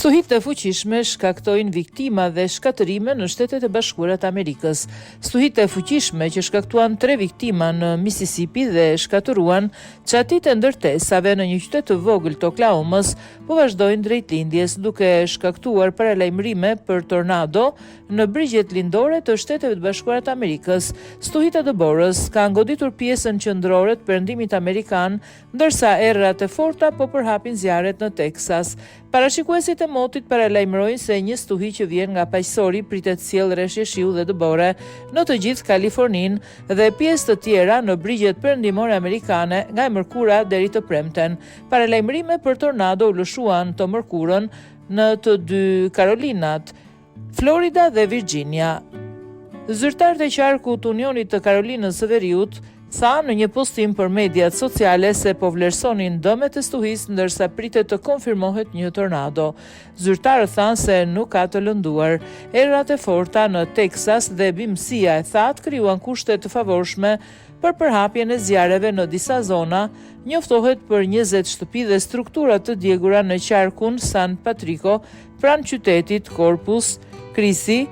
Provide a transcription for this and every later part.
Stuhitë e fuqishme shkaktojnë viktima dhe shkatërrime në Shtetet e Bashkuara të Amerikës. Stuhitë e fuqishme që shkaktuan tre viktima në Mississippi dhe shkatërruan çatitë e ndërtesave në një qytet të vogël të Oklahomës po vazhdojnë drejt lindjes, duke shkaktuar paralajmërime për tornado në brigjet lindore të Shteteve të Bashkuara të Amerikës. Stuhitë e dëborës kanë goditur pjesën qendrore të perëndimit amerikan, ndërsa erërat e forta po përhapin zjarret në Teksas. Parashikuesit e motit paralajmërojnë se një stuhi që vjen nga Paqësori pritet të sjellë reshje shiu dhe dëbore në të gjithë Kaliforninë dhe pjesë të tjera në brigjet perëndimore amerikane nga e mërkura deri të premten. Paralajmërime për tornado u lëshuan të mërkurën në të dy Karolinat, Florida dhe Virxhinia. Zyrtarët e qarkut të Unionit të Karolinës së Veriut thanë në një postim për mediat sociale se po vlerësonin dëmet e stuhisë ndërsa pritet të konfirmohet një tornado. Zyrtarët thanë se nuk ka të lënduar. Erërat e forta në Teksas dhe bimësia e thatë krijuan kushte të favorshme për përhapjen e zjarreve në disa zona, njoftohet për 20 shtëpi dhe struktura të djegura në qarkun San Patricio pranë qytetit Corpus Christi,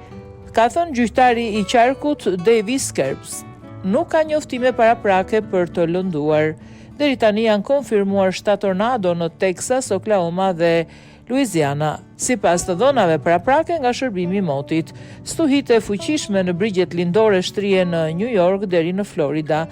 ka thënë gjyqtari i qarkut Davis Kerbs. Nuk ka njoftime paraprake për të lënduar. Deri tani janë konfirmuar 7 tornado në Texas, Oklahoma dhe Louisiana, sipas të dhënave paraprake nga shërbimi i motit. Stuhitë e fuqishme në brigjet lindore shtrihen në New York deri në Florida.